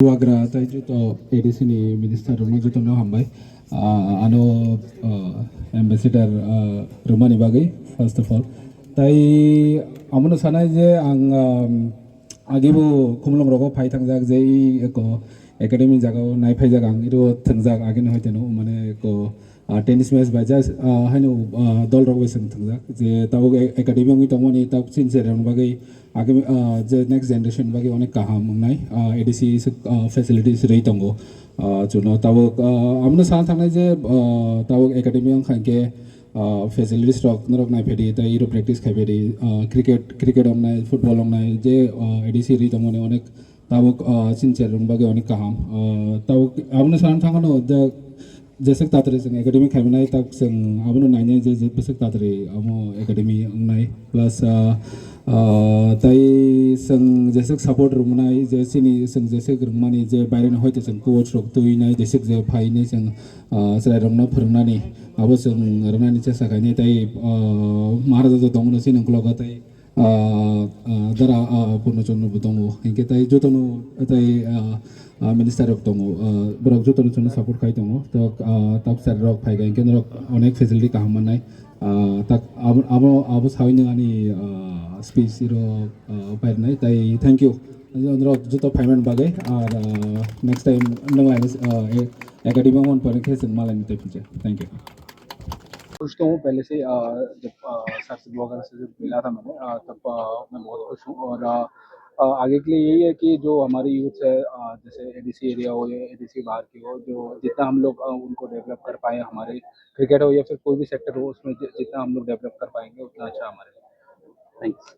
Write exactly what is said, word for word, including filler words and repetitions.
Bubagra tei joto A D C ni minister rokno jotono hambai. Ah, ano, ah, ambassador, ah, rwmani bagwi, first of all. Tai amono sanai je ang, um, agibo Khumulwng rogo phai thangjak je i eko academy jagao nai phaijak ang, iro thangjak agini hoiteno, mane eko, ah, tennis match bai just, ah, haino, ah, dol rok bai swng thangjak je tabuk a-, academy wngwi tongmani tabuk chini cherai rokni bagwi agami, ah, je next generation bagwi onek kaham wngnai, ah, A D C se, ah, facilities rwi tongo. Ah, chuno tabuk, ah, amono sana thangnai je, ah, tabuk academy wngkha hinkhe, ah, facilities rok norok nai phaidi tei iro practice khai phaidi, ah, cricket, cricket wngnai, football wngnai je, ah, A D C rwi tongmani onek tabuk, ah, chini cherai rokni bagwi onek kaham. Ah, tabuk amono sana thangano je jeswk tatari chwng academy khaimanai, tak chwng abono nainai je, je bwswk tatari amo academy wngnai. Plus, ah, ah, tai chwng jeswk support rwmani, je chini chwng jeswk rwmani, je baireni hoite chwng coach rok twinai, jeswk je phainai chwng, ah, chwrairokno phwrwngnani, abo chwng rwnani chesta khainai. Tai, ah, Maharaja to tongo chini uklogo, tai ah, ah, dara, ah, Purno Chandra bo tongo. Hinkhe tai jotono tai, ah, ah, minister rok tongo. Ah, borok jotono chwngno support khai tongo. To, ah, tabuk cherai rok phai kha hinkhe norok onek facility kaham mannai. Ah, tak abo, abo, abo sawi nang ani, ah, speech iro, ah, pairnai. Tai thank you. Norok joto phaimani bagwi. Ar, ah, next time nang lainai, ah, e-, academy on pore khe chwng malaini tei phinjak. Thank you. खुश तो हूँ पहले से ही, अ, जब, अ, सर से वगैरह से जब मिला था मैंने, अ, तब, अ, मैं बहुत खुश हूँ। और, अ, अ, आगे के लिए यही है कि जो हमारे यूथ है, अ, जैसे एडीसी एरिया हो या एडीसी बाहर के हो, जो जितना हम लोग, अ, उनको डेवलप कर पाए, हमारे क्रिकेट हो या फिर कोई भी सेक्टर हो, उसमें जि-, जितना हम लोग डेवलप कर पाएंगे, उतना अच्छा हमारे लिए। थैंक्स।